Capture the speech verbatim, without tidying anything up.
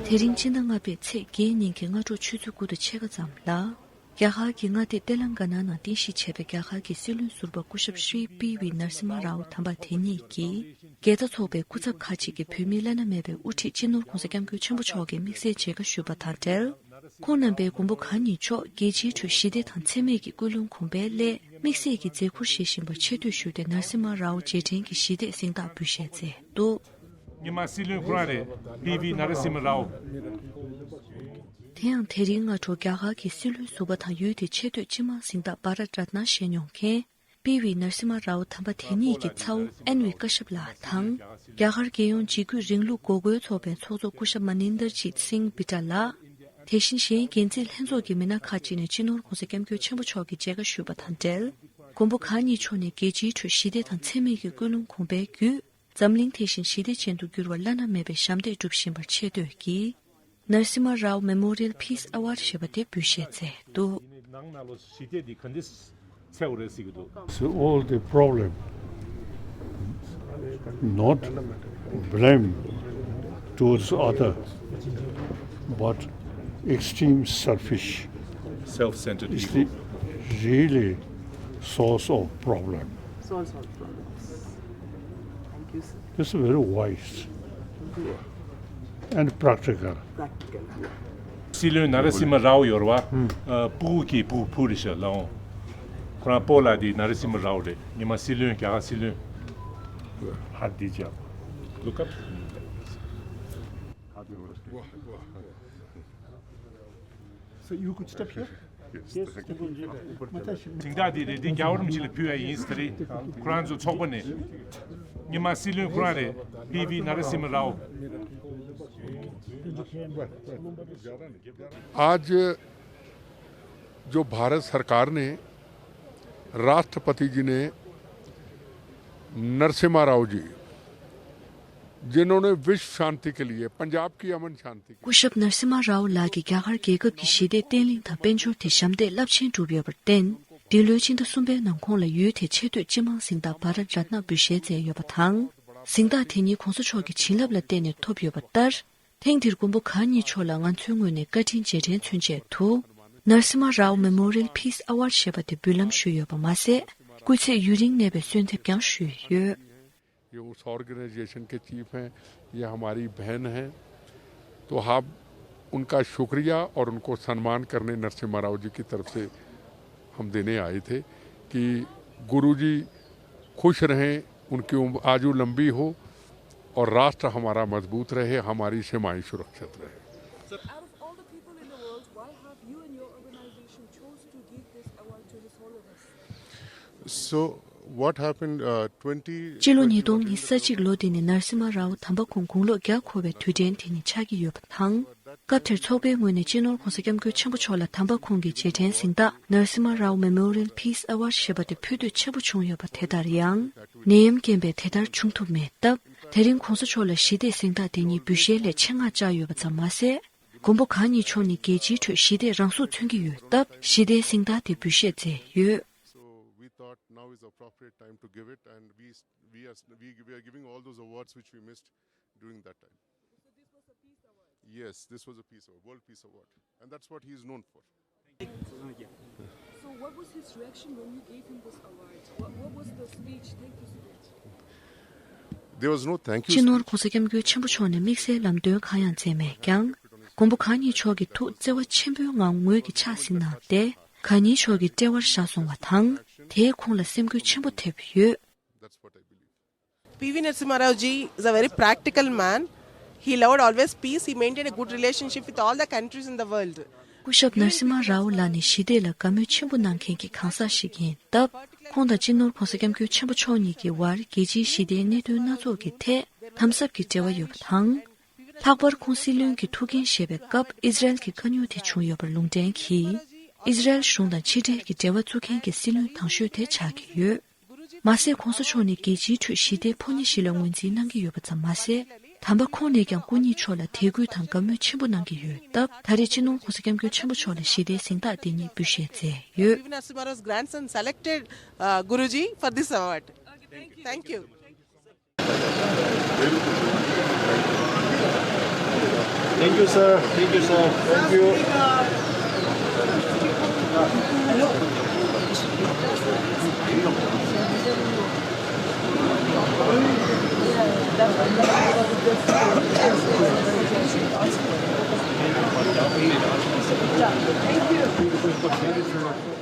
དེ་རིང་སྤྱི་ཟླ་ལྔ་པའི་ཚེས་བརྒྱད་ཉིན་གྱི་སྔ་དྲོ་ཆུ་ཚོད་དགུ་དང་ཕྱེད་ཀ་ཙམ་ལ། རྒྱ་གར་གྱི་མངའ་སྡེ་ཏེ་ལང་ག་ན་ནང་རྟེན་གཞི་བྱས་པའི་རྒྱ་གར་གྱི་སྲིད་བློན་ཟུར་པ་སྐུ་ཞབས་ཤྲི་པི་ཝི་ནར་སི་མ་རའོ་དམ་པ་དེ་ཉིད་ཀྱིས། རྒྱལ་བརྡ་ཚོགས་པའི་སྐུ་ཚབ་ཁག་ཅིག་གིས་བོད་མིའི་བླ་ན་མེད་པའི་དབུ་ཁྲིད་སྤྱི་ནོར་༧གོང་ས་༧སྐྱབས་མགོན་ཆེན་པོ་མཆོག་གི་དམིགས་བསལ་མཇལ་ཁ་ཞུས་པ་དང་འབྲེལ། ཁོང་རྣམ་པས་མགོན་པོ་གང་ཉིད་མཆོག་རྒྱལ་སྤྱིའི་ཁྲོད་ཞི་བདེ་དང་འཚེ་མེད་ཀྱི་ཀུན་སློང་གོང་འཕེལ་སླད་དམིགས་བསལ་གྱི་མཛད་ཁུར་བཞེས་བཞིན་པར་ཆེ་བསྟོད་ཞུས་ཏེ། ནར་སི་མ་རའོ་རྗེས་དྲན་གྱི་ཞི་བདེའི་གཟེངས་རྟགས་འབུལ་བཞེས་མཛད་འདུག་ཉི་མ་སྲིད་བློན་ཁོ་རང་རེད། པི་ཝི་ནཱ་ར་སིམ་ཧ་རའོ། དེ་ཡང་དེ་རིང་སྔ་དྲོ་རྒྱ་གར་གྱི་སྲིད་བློན་ཟུར་པ་དང་ཡུལ་དེའི་ཆེས་མཐོའི་སྤྱི་དམངས་གཟེངས་རྟགས་བྷ་རཏ་རཏ་ན་བཞེས་མྱོང་མཁན་པི་ཝི་ནར་སི་མ་རའོ་དམ་པ་དེ་ཉིད་ཀྱི་ཚ་བོ་ཨེན་ཝི་ཀ་ཤབ་ལགས་དང་། རྒྱ་གར་རྒྱལ་ཡོངས་འཇིགས་སྐུལ་རིང་ལུགས་འགོག་རྒོལ་ཚོགས་པའི་ཚོགས་གཙོ་སྐུ་ཞབས་མ་ནིན་དར་ཇིད་སིང་བི་ཏྲ་ལགས། དེ་བཞིན་གཞན་འགན་འཛིན་ལྷན་ཚོགས་ཀྱི་མི་སྣ་ཁག་ཅིག་ནས་སྤྱི་ནོར་༧གོང་ས་༧སྐྱབས་མགོན་ཆེན་པོ་མཆོག་གི་མཇལ་ཁ་ཞུས་པ་དང་འབྲེལ། མགོན་པོ་གང་ཉིད་མཆོག་ནས་རྒྱལ་སྤྱིའི་ཁྲོད་ཞི་བདེ་དང་འཚེ་མེད་ཀྱི་ཀུན་སློང་གོང་འཕེལ་བརྒྱུད། འཛམ་གླིང་དེ་བཞིན་ཞི་བདེ་ཅན་དུ་འགྱུར་བར་བླ་ན་མེད་པའི་ཞབས་འདེགས་སྒྲུབ་བཞིན་པར་ཆེ་བསྟོད་ཀྱིས། Narasimha Rao Memorial Peace Award ཞེས་པ་དེ་འབུལ་བཞེས་མཛད་འདུག་ནང་ན་ལོ་ཞི་བདེ་འདི་ག་འདྲས་འཚོལ་དགོས་རེད་ཟེར་གྱི་འདུག So all the problem, not blame towards other, but extreme selfish self-centered is ego. The really source of problem. Source of problems. Thank you, sir. It's very wise and practical. Practical. སྲིད་བློན་ནཱ་ར་སིམ་ཧ་རའོ་ཡོད་རེད་བ། ཨ། སྤུ་གུ་གི་སྤུ་གུ་བུ་རེད་ཤག་ལགས་འོང་། ཁོ་རང་སྤོ་ལགས་དེ་ནཱ་ར་སིམ་ཧ་རའོ་རེད། ཉི་མ་སྲིད་བློན། རྒྱ་གར་སྲིད་བློན། Look up. So you could step here. དེང་སང་འདི་རེད། འདི་རྒྱལ་བ་རིན་པོ་ཆེ་ལ་ཕུལ་བ་ཡིན་ཟེར་རེད། ཁོ་རང་ཚོ་ཚོགས་པ་ནས། ཉི་མ་སྲིད་བློན་ཁོ་རང་རེད། པི་ཝི་ནཱ་ར་སིམ་ཧ་རའོ། आज जो भारत सरकार ने राष्ट्रपति जी ने नरसिम्हा राव जी, जिन्होंने विश्व शांति के लिए, पंजाब की अमन शांति के लिए, སྐུ་ཞབས་ནར་སི་མ་རའོ་ལགས་ཀྱིས་རྒྱ་གར་རྒྱལ་ཁབ་ཀྱི་ཞི་བདེ་བརྟན་ལྷིང་དང་དཔལ་འབྱོར་དེ་ཞབས་འདེགས་རླབས་ཆེན་བསྒྲུབས་ཡོད་པར་བརྟེན། འདི་ལོའི་ཕྱི་ཟླ་གསུམ་པའི་ནང་ཁོང་ལ་ཡུལ་དེའི་ཆེས་མཐོའི་སྤྱི་དམངས་གཟེངས་རྟགས་བྷ་རཏ་རཏ་ན་འབུལ་བཞེས་མཛད་ཡོད་པ་དང་། གཟེངས་རྟགས་དེ་ཉིད་༧གོང་ས་མཆོག་གི་བྱིན་རླབས་ལ་བརྟེན་ནས་ཐོབ་ཡོད་པ་ལྟར། ཐེངས་འདིར་མགོན་པོ་གང་ཉིད་མཆོག་ལ་ང་ཚོའི་ངོས་ནས་བཀའ་དྲིན་རྗེས་དྲན་མཚོན་ཆེད་དུ། Narasimha Rao Memorial Peace Award ཞེས་པ་དེ་འབུལ་ལམ་ཞུས་ཡོད་པ་མ་ཟད། སྐུ་ཚེ་ཡུན་རིང་གནས་པའི་གསོལ་འདེབས་ཀྱང་ཞུས་ཡོད། ये उस ऑर्गेनाइजेशन के चीफ हैं, ये हमारी बहन हैं, तो हम उनका शुक्रिया और उनको सम्मान करने नरसिम्हा राव जी की तरफ से हम देने आए थे कि गुरु जी खुश रहें, उनकी उम्र, आयु लंबी हो और राष्ट्र हमारा मजबूत रहे, हमारी सीमाएं सुरक्षित रहे। Out of all the people in the world, why have you and your organization chose to give this award to His Holiness? So, what happened, uh, twenty སྤྱི་ལོ་ཉིས་སྟོང་ཉི་ཤུ་རྩ་གཅིག་ལོ་འདི་ནི་ནར་སི་མ་རའོ་དམ་པ་ཁོང་དགུང་ལོ་བརྒྱ་འཁོར་བའི་དུས་དྲན་དེ་ཉིད་ཆགས་ཀྱི་ཡོད་པ་དང་། སྐབས་དེར་ཚོགས་པའི་ངོས་ནས་སྤྱི་ནོར་༧གོང་ས་༧སྐྱབས་མགོན་ཆེན་པོ་མཆོག་ལ་དམ་པ་ཁོང་གི་རྗེས་དྲན་གཟེངས་རྟགས་Narasimha Rao Memorial Peace Award ཞེས་པ་དེ་ཕུལ་འདོད་ཆེན་པོ་བྱུང་ཡོད་པ་དེ་ལྟར་ཡང་། ནད་ཡམས་རྐྱེན་པས་དེ་ལྟར་བྱུང་ཐུབ་མེད་སྟབས། དེ་རིང་༧གོང་ས་མཆོག་ལ་ཞི་བདེའི་གཟེངས་རྟགས་དེ་ཉིད་འབུལ་བཞེས་སླད་ཆེད་མངགས་བཅར་ཡོད་པ་ཙམ་མ་ཟད། མགོན་པོ་གང་ཉིད་མཆོག་ནི་རྒྱལ་སྤྱིའི་ཁྲོད་ཞི་བདེ་རང་སྲུང་མཚོན་གྱི་ཡོད་སྟབས། ཞི་བདེའི་གཟེངས་རྟགས་དེ་འབུལ་བཞེས་མཛད་ཡོད། So we thought now is appropriate time to give it, and we, we are, we, we are giving all those awards which we missed during that time. Yes, this was a peace award, World Peace Award, and that's what he is known for. So what was his reaction when you gave him this award? What, what was the speech? Thank you so much. There was no thank you སྤྱི་ནོར་༧གོང་ས་༧སྐྱབས་མགོན་ཆེན་པོ་མཆོག་ནས་དམིགས་བསལ་ལམ་སྟོན་གང་ཡང་མཛད་མེད་ཀྱང་། མགོན་པོ་གང་ཉིད་མཆོག་གི་ཐུགས་བརྩེ་བ་ཆེན་པོའི་ངང་ངོས་ཀྱིས་ཕྱག་གཟིགས་གནང་སྟེ། གང་ཉིད་མཆོག་གི་དཔྲལ་བར་བཞག་སོང་བ་དང་། དེས་ཁོང་ལ་སེམས་འགུལ་ཆེན་པོ་ཐེབས་ཡོད། That's what I believe. P V Narasimha Rao ji is a very practical man. He loved always peace. He maintained a good relationship with all the countries in the world. སྐུ་ཞབས་ནར་སི་མ་རའོ་ལགས་ནི་ཞི་བདེ་ལ་དགའ་མོས་ཆེན་པོ་གནང་མཁན་གྱི་གང་ཟག་ཞིག་ཡིན་སྟབས། ཁོང་དང་སྤྱི་ནོར་༧གོང་ས་༧སྐྱབས་མགོན་ཆེན་པོ་མཆོག་གཉིས་ཀྱི་བར་རྒྱལ་སྤྱིའི་ཞི་བདེའི་གནད་དོན་སྣ་ཚོགས་ཀྱི་ཐད་དམ་ཟབ་ཀྱི་འབྲེལ་བ་ཡོད་པ་དང་། ལྷག་པར་ཁོང་སྲིད་བློན་གྱི་ཐུགས་འགན་བཞེས་པའི་སྐབས་ཨི་ཟི་རལ་གྱི་དཀའ་རྙོག་དེ་བྱུང་ཡོད་པར་ལུང་འདྲེན་གྱིས། ཨི་ཟི་རལ་གཞུང་དང་ཕྱི་འབྲེལ་གྱི་འབྲེལ་བ་བཙུགས་མཁན་གྱི་སྲིད་བློན་དང་ཤོས་དེ་ཆགས་ཀྱི་ཡོད། མ་ཟད་༧གོང་ས་མཆོག་ནི་རྒྱལ་སྤྱིའི་ཁྲོད་ཞི་བདེའི་ཕོ་ཉ་ཞིག་ལ་ངོས་འཛིན་གནང་གི་ཡོད་པ་ཙམ་མ་ཟད། དམ་པ་ཁོང་ནས་ཀྱང་སྐུ་ཉིད་མཆོག་ལ་དད་གུས་དང་དགའ་མོས་ཆེན་པོ་གནང་གི་ཡོད་སྟབས། ད་རེས་སྤྱི་ནོར་༧གོང་ས་༧སྐྱབས་མགོན་ཆེན་པོ་མཆོག་ལ་ཞི་བདེའི་གཟེངས་རྟགས་དེ་ཉིད་འབུལ་བཞེས་མཛད་ཡོད། Even Narasimha Rao's grandson selected, uh, Guruji for this award. Thank you. Thank you, sir. Thank you, sir. Thank you. Thank you.